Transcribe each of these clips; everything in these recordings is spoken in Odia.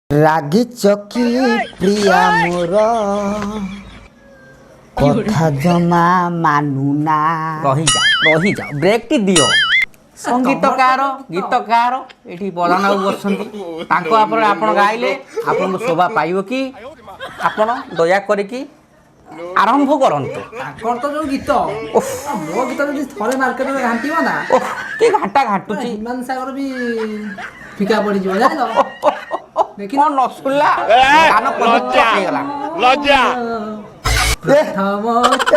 ରାଗିଚ କି ପ୍ରିୟା, ମୋର କଥା ଜମା ମାନୁନା। ରହିଯା, ରହିଯା, ବ୍ରେକ୍ଟି ଦିଅ। ସଙ୍ଗୀତକାର, ଗୀତକାର ଏଠି ପ୍ରଧାନ ବାବୁ ବସିଛନ୍ତି। ତାଙ୍କ ଉପରେ ଆପଣ ଗାଇଲେ ଆପଣଙ୍କୁ ଶୋଭା ପାଇବ କି? ଆପଣ ଦୟା କରିକି ଆରମ୍ଭ କରନ୍ତୁ। ତାଙ୍କର ତ ଯୋଉ ଗୀତ, ଆଉ ମୋ ଗୀତ ଯଦି ଥରେ ମାର୍କେଟରେ ଘାଣ୍ଟିବ ନା, ଓଃ, କି ଘାଣ୍ଟା ଘାଣ୍ଟୁଛି! ହ୍ୟୁମାନ ସାଗର ବି ଫିକା ପଡିଯିବ, ଜାଣିଲ? ଦେଖିନ? କଣ ନ ଶୁଣିଲା କାନ ପବିତ୍ର ହେଇଗଲା। ପ୍ରଥମ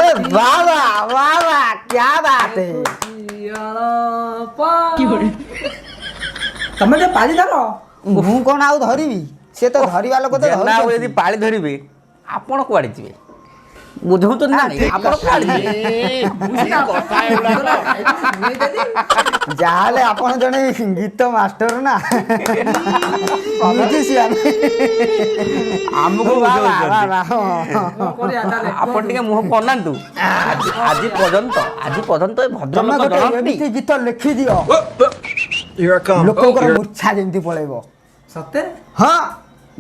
ଏ ବାବା ବାବା, क्या बात है! ଅଳପ। ତମେ ଟିକେ ପାଳି ଧର। ମୁଁ କଣ ଆଉ ଧରିବି? ସେ ତ ଧରିବା ଲୋକ ତ ଜେନା ବାବୁ ଧରୁଛନ୍ତି। ଯଦି ପାଳି ଧରିବେ, ଆପଣ କୁଆଡ଼େ ଯିବେ? ବୁଝଉଛନ୍ତି ନା ନାଇଁ? ଠିକ ଆପଣ କଥା। କୁଆଡ଼େ ଯିବେ? ମୁଁ ସିନା ଗୀତଟା ଗାଇକି ଶୁଣେଇଦେଲି। ଯାହାହେଲେ ଆପଣ ଜଣେ ଗୀତ ମାଷ୍ଟର ନା, ମ୍ୟୁଜିସିଆନ। ଆମକୁ ବୁଝଉଛନ୍ତି। କଣ କରିବା ତାହେଲେ? ଆପଣ ଟିକେ ମୁହଁ ବନାନ୍ତୁ। ଆଜି ପର୍ଯ୍ୟନ୍ତ ଏ ତମେ ଭଦ୍ରଲୋକ ଗୋଟେ ଜଣନ୍ତି। ଏମିତି ଗୀତ ଲେଖିଦିଅ, ଲୋକଙ୍କର ମୂର୍ଚ୍ଛା ଯେମିତି ପଳେଇବ। ସତେ? ହଁ।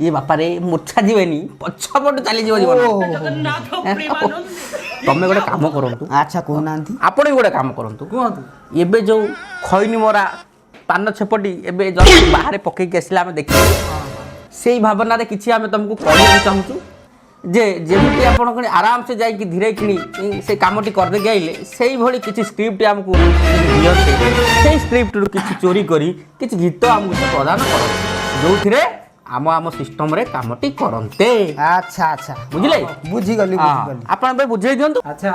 ଇଏ ବାପାରେ, ମୂର୍ଚ୍ଛା ଯିବେନି, ପଛପଟୁ ଚାଲିଯିବ ଜୀବନ। ତମେ ଗୋଟେ କାମ କରନ୍ତୁ। ଆଚ୍ଛା, କହୁନାହାନ୍ତି। ଆପଣ ବି ଗୋଟେ କାମ କରନ୍ତୁ। କୁହନ୍ତୁ। ଏବେ ଯୋଉ ଖଇନି ମରା ପାନ ଛେପଟି ଏବେ ଜଷ୍ଟ ବାହାରେ ପକେଇକି ଆସିଲେ ଆମେ ଦେଖିଲୁ, ସେଇ ଭାବନାରେ କିଛି ଆମେ ତମକୁ କହିବାକୁ ଚାହୁଁଛୁ ଯେ ଯେମିତି ଆପଣ କଣ ଆରାମସେ ଯାଇକି ଧୀରେ କିଣି ସେ କାମଟି କରିଦେଇକି ଆଇଲେ, ସେଇଭଳି କିଛି ସ୍କ୍ରିପ୍ଟ ଆମକୁ ଯଦି ଦିଅନ୍ତେ, ସେଇ ସ୍କ୍ରିପ୍ଟରୁ କିଛି ଚୋରି କରି କିଛି ଗୀତ ଆମକୁ ସେ ପ୍ରଦାନ କରନ୍ତୁ, ଯୋଉଥିରେ ଆମ ଆମ ସିଷ୍ଟମରେ କାମଟି କରନ୍ତେ। ଆଚ୍ଛା ଆଚ୍ଛା। ବୁଝିଲେ? ବୁଝିଗଲି। ହଁ, ବୁଝିଗଲି। ଆପଣ ଏବେ ବୁଝେଇ ଦିଅନ୍ତୁ। ଆଚ୍ଛା।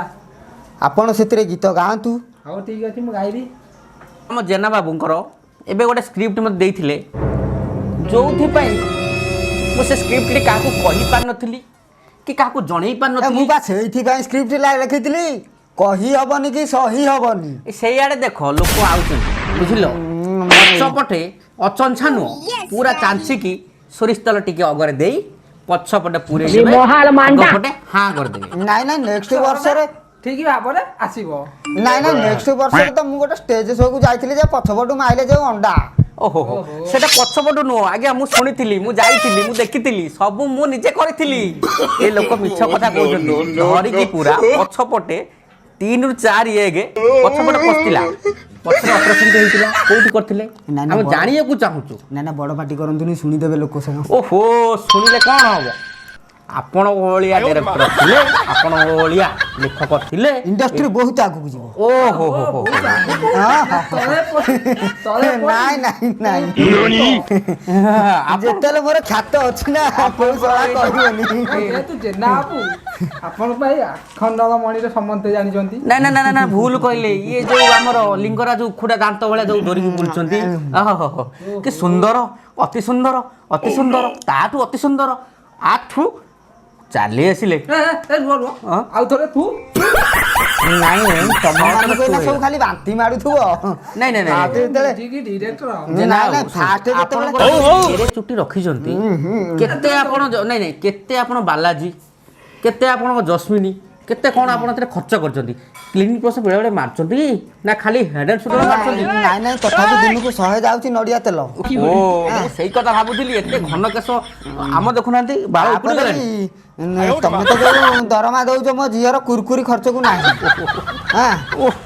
ଆପଣ ସେଥିରେ ଗୀତ ଗାଆନ୍ତୁ। ହଉ, ଠିକ ଅଛି, ମୁଁ ଗାଇବି। ଆମ ଜେନା ବାବୁଙ୍କର ଏବେ ଗୋଟେ ସ୍କ୍ରିପ୍ଟ ମୋତେ ଦେଇଥିଲେ, ଯୋଉଥିପାଇଁ ମୁଁ ସେ ସ୍କ୍ରିପ୍ଟଟି କାହାକୁ କହିପାରିନଥିଲି କି କାହାକୁ ଜଣେଇ ଏ, ମୁଁ ପାରିନଥିଲି। ବା ସେଇଥିପାଇଁ ସ୍କ୍ରିପ୍ଟ ଲେଖିଥିଲି, କହି ହବନି କି ସହି ହବନି। ସେଇଆଡ଼େ ଦେଖ, ଲୋକ ଆଉଛନ୍ତି, ବୁଝିଲ? ପଛପଟେ ଅଚଞ୍ଛା ନୁହଁ, ପୁରା ଚାଞ୍ଚିକି ସୋରିଷ ତେଲ ଟିକେ ଅଗରେ ଦେଇ ପଛପଟେ ପୁରେଇ ଦେବେ, ଆଗ ପଟେ ହାଁ କରିଦେବେ। ନାଇଁ ନାଇଁ, ନେକ୍ସଟ ବର୍ଷରେ ଠିକ ଭାବରେ ଆସିବ। ନାଇଁ ନାଇଁ, ନେକ୍ସଟ ବର୍ଷରେ ତ ମୁଁ ଗୋଟେ ଷ୍ଟେଜ ଶୋକୁ ଯାଇଥିଲି ଯେ ପଛପଟୁ ମାଇଲେ ଯୋଉ ଅଣ୍ଡା। ଓହୋ ହୋ, ସେଟା ପଛପଟୁ ନୁହଁ ଆଜ୍ଞା, ମୁଁ ଶୁଣିଥିଲି, ମୁଁ ଯାଇଥିଲି, ମୁଁ ଦେଖିଥିଲି, ସବୁ ମୁଁ ନିଜେ କରିଥିଲି। ଏ ଲୋକ ମିଛ କଥା କହୁଛନ୍ତି। ଧରିକି ପୁରା ପଛପଟେ 3ରୁ 4 ଏଗ ପଛପଟେ ପଶିଥିଲା, ପଛରେ ଅପରେସନ ହେଇଥିଲା। କୋଉଠି କରିଥିଲେ? ନା, ନା, ଆମେ ଜାଣିବାକୁ ଚାହୁଁଛୁ। ନା ନା, ବଡ଼ ପାଟି କରନ୍ତୁନି, ଶୁଣିଦେବେ ଲୋକ ସମସ୍ତେ। ଓହୋ, ଶୁଣିଲେ କଣ ହବ? ଆପଣଙ୍କ ଭଳିଆ ଡାଇରେକ୍ଟର ଥିଲେ, ଆପଣଙ୍କ ଭଳିଆ ଲେଖକ ଥିଲେ, ଇଣ୍ଡଷ୍ଟ୍ରି ବହୁତ ଆଗକୁ ଯିବ। ଓହୋ ହୋ ହୋ। ହଁ। ତଳେ ନାଇଁ ନାଇଁ ନାଇଁ, ଯେତେବେଳେ ମୋର ଖ୍ୟାତ ଅଛି ନା, କୋଉ ଶଳା କହିବନି। ଯେହେତୁ ଜେନା ବାବୁ, ଆପଣଙ୍କ ପାଇଁ ଆଖଣ୍ଡଳ ମଣିର ସମସ୍ତେ ଜାଣିଛନ୍ତି। ନା ନା ନା ନା ନା, ଭୁଲ କହିଲେ। ଇଏ ଯୋଉ ଆମର ଲିଙ୍ଗରାଜ ଉଖୁଡା ଦାନ୍ତ ଭଳିଆ ଯୋଉ ଧରିକି ବୁଲୁଛନ୍ତି, ଓହୋ, କି ସୁନ୍ଦର, ଅତି ସୁନ୍ଦର, ଅତି ସୁନ୍ଦର, ତାଠୁ ଅତି ସୁନ୍ଦର, ଆଠୁ ଚାଲି ଆସିଲେ। ଏ, ଏ, ଏ, ରୁହ ରୁହ। ହଁ? ଆଉ ଥରେ ତୁ। ନାଇଁ, ତମ ମାନଙ୍କୁ ଏଇନା ସବୁ ଖାଲି ବାନ୍ତି ମାରୁଥିବ। ନାଇଁ ନାଇଁ ନାଇଁ। ଫାଷ୍ଟ ଯେତେବେଳେ ଡିରେକ୍ଟର। ନାଇଁ ନାଇଁ, ଫାଷ୍ଟ ଯେତେବେଳେ ଆପଣଙ୍କର କେତେ ଚୁଟି ରଖିଛନ୍ତି, କେତେ ଆପଣ ନାଇଁ ନାଇଁ, କେତେ ଆପଣ ବାଲାଜୀ, କେତେ ଆପଣଙ୍କ ଜସ୍ମିନୀ, କେତେ କ'ଣ ଆପଣ ଏଥିରେ ଖର୍ଚ୍ଚ କରିଛନ୍ତି? କ୍ଲିନିକ୍ ପ୍ଲସ୍ ବେଳେବେଳେ ମାରୁଛନ୍ତି ନା ଖାଲି ହେଡ୍ ଆଣ୍ଡ ସୋଲ୍ଡର ମାରୁଛନ୍ତି? ନାଇଁ ନାଇଁ, ତଥାପି ଦିନକୁ 100 ଯାଉଛି ନଡ଼ିଆ ତେଲ। ଓ, ମୁଁ ସେଇ କଥା ଭାବୁଥିଲି, ଏତେ ଘନ କେଶ ଆମ ଦେଖୁନାହାନ୍ତି, ବାଳ ଉପୁଡ଼ି ତାପରେ ଗଲାଣି। ବି ତମେ ତ ଯୋଉ ଦରମା ଦଉଛ, ମୋ ଝିଅର କୁରକୁରି ଖର୍ଚ୍ଚକୁ ନାହିଁ। ହଁ,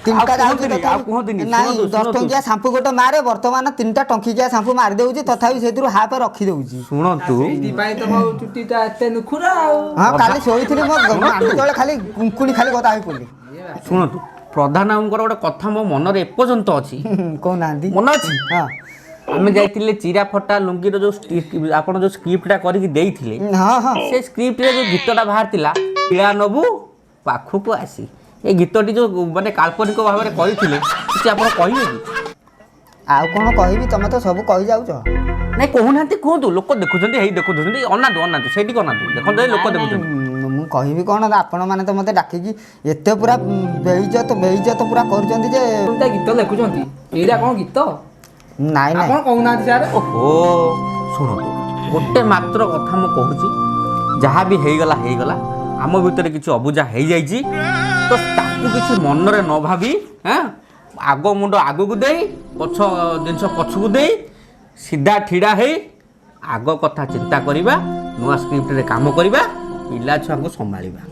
ତିନିଟା ଆଉ ଯାଉଛି। କୁହନ୍ତୁନି, ଆଉ ତଥାପି କୁହନ୍ତୁନି, ନାଇଁ, ଶୁଣନ୍ତୁ, 10 ଶୁଣନ୍ତୁ। ଟଙ୍କିଆ ସାମ୍ପୁ ଗୋଟେ ମାରେ, ବର୍ତ୍ତମାନ 3ଟା ଟଙ୍କିକିଆ ସାମ୍ପୁ ମାରି ଦଉଛି, ତଥାପି ସେଥିରୁ ହାଫ ରଖି ଦଉଛି। ଶୁଣନ୍ତୁ। ସେଇଥିପାଇଁ ତ ମୋ ଚୁଟିଟା ଏତେ ନୁଖୁରା ଆଉ। ହଁ, କାଲି ଶୋଇଥିଲି, ମୋ ମାଣ୍ଡି ତଳେ ଖାଲି କୁଙ୍କୁଣି ଖାଲି ଗଦା ହେଇ ପଡିଲି। ଶୁଣନ୍ତୁ, ପ୍ରଧାନ ବାବୁଙ୍କର ଗୋଟେ କଥା ମୋ ମନରେ ଏପର୍ଯ୍ୟନ୍ତ ଅଛି। କହୁନାହାନ୍ତି। ମନେ ଅଛି? ହଁ। ଆମେ ଯାଇଥିଲେ ଚିରା ଫଟା ଲୁଙ୍ଗିର ଯୋଉ ଆପଣ ଯୋଉ ସ୍କ୍ରିପ୍ଟଟା କରିକି ଦେଇଥିଲେ, ହଁ ହଁ ସେ ସ୍କ୍ରିପ୍ଟରେ ଯୋଉ ଗୀତଟା ବାହାରିଥିଲା, ପିଳା ନବୁ ପାଖକୁ ଆସି, ଏ ଗୀତଟି ଯୋଉ ମାନେ କାଳ୍ପନିକ ଭାବରେ କରିଥିଲେ, କିଛି ଆପଣ କହିବେ କି? ଆଉ କଣ କହିବି? ତମେ ତ ସବୁ କହିଯାଉଛ। ନାଇଁ, କହୁନାହାନ୍ତି, କୁହନ୍ତୁ। ଲୋକ ଦେଖୁଛନ୍ତି, ହେଇ ଦେଖୁଛନ୍ତି, ଅନାନ୍ତୁ, ଅନାନ୍ତୁ, ସେଇଠିକି ଅନାନ୍ତୁ, ଦେଖନ୍ତୁ, ଏଇ ଲୋକ ଦେଖୁଛନ୍ତି। ମୁଁ କହିବି କଣ? ଆପଣ ମାନେ ତ ମତେ ଡାକିକି ଏତେ ପୁରା ବେଇଜତ ବେଇଜତ ପୁରା କରୁଛନ୍ତି ଯେ। ଏମିତିଆ ଗୀତ ଲେଖୁଛନ୍ତି, ଏଇଟା କଣ ଗୀତ? ନାଇଁ ନାଇଁ। ଆପଣ କହୁନାହାନ୍ତି ସାର୍। ଓହୋ, ଶୁଣନ୍ତୁ, ଗୋଟେ ମାତ୍ର କଥା ମୁଁ କହୁଛି। ଯାହା ବି ହେଇଗଲା ହେଇଗଲା, ଆମ ଭିତରେ କିଛି ଅବୁଝା ହେଇଯାଇଛି, ତ ତାକୁ କିଛି ମନରେ ନ ଭାବି, ହାଁ, ଆଗ ମୁଣ୍ଡ ଆଗକୁ ଦେଇ, ପଛ ଜିନିଷ ପଛକୁ ଦେଇ, ସିଧା ଠିଡ଼ା ହେଇ ଆଗ କଥା ଚିନ୍ତା କରିବା, ନୂଆ ସ୍କ୍ରିପ୍ଟରେ କାମ କରିବା, ପିଲା ଛୁଆଙ୍କୁ ସମ୍ଭାଳିବା।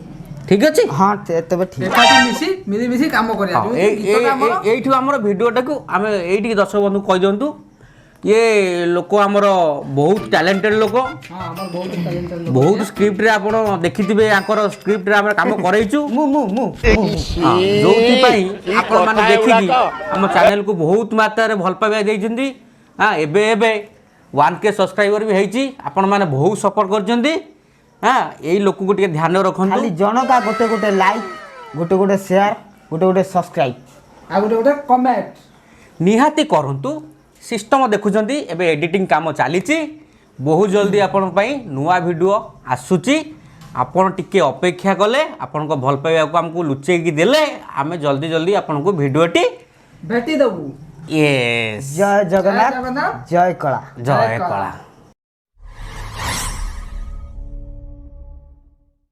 ଠିକ ଅଛି? ହଁ, ତେବେ ଠିକ। ଏକାଠି ମିଶି ମିଳିମିଶି କାମ କରିବା। ହଁ, ଯେମିତି ଗୀତଟା ଆମର ଏଇଠୁ ଆମର ଭିଡ଼ିଓଟାକୁ ଆମେ ଏଇଠିକି ଦର୍ଶକ ବନ୍ଧୁ କହିଦିଅନ୍ତୁ, ଇଏ ଲୋକ ଆମର ବହୁତ ଟ୍ୟାଲେଣ୍ଟେଡ୍ ଲୋକ। ହଁ, ଆମର ବହୁତ talented ଲୋକ। ବହୁତ ସ୍କ୍ରିପ୍ଟରେ ଆପଣ ଦେଖିଥିବେ, ୟାଙ୍କର ସ୍କ୍ରିପ୍ଟରେ ଆମେ କାମ କରେଇଛୁ। ମୁଁ ମୁଁ ମୁଁ ମୁଁ ମୁଁ। ହଁ, ଯୋଉଥିପାଇଁ ଆପଣମାନେ କଥା ଦେଖିକି ଏଗୁଡ଼ାକ। ଆମ ଚ୍ୟାନେଲକୁ ବହୁତ ମାତ୍ରାରେ ଭଲ ପାଇବା ଦେଇଛନ୍ତି। ହଁ, ଏବେ ଏବେ 1K ସବସ୍କ୍ରାଇବର ବି ହେଇଛି। ଆପଣମାନେ ବହୁତ ସପୋର୍ଟ କରିଛନ୍ତି। ହଁ, ଏଇ ଲୋକକୁ ଟିକେ ଧ୍ୟାନ ରଖନ୍ତୁ। ଖାଲି ଜଣକା ଗୋଟେ ଗୋଟେ ଲାଇକ୍, ଗୋଟେ ଗୋଟେ ସେୟାର, ଗୋଟେ ଗୋଟେ ସବସ୍କ୍ରାଇବ ଆଉ ଗୋଟେ ଗୋଟେ କମେଣ୍ଟ ନିହାତି କରନ୍ତୁ। ସିଷ୍ଟମ ଦେଖୁଛନ୍ତି, ଏବେ ଏଡ଼ିଟିଂ କାମ ଚାଲିଛି। ବହୁତ ଜଲ୍ଦି ଆପଣଙ୍କ ପାଇଁ ନୂଆ ଭିଡ଼ିଓ ଆସୁଛି। ଆପଣ ଟିକେ ଅପେକ୍ଷା କଲେ, ଆପଣଙ୍କ ଭଲ ପାଇବାକୁ ଆମକୁ ଲୁଚେଇକି ଦେଲେ, ଆମେ ଜଲ୍ଦି ଜଲ୍ଦି ଆପଣଙ୍କୁ ଭିଡ଼ିଓଟି ଭେଟି ଦେବୁ। ୟେସ୍। ଜୟ ଜଗନ୍ନାଥ। ଜଗନ୍ନାଥ। ଜୟ କଳା। ଜୟ କଳା।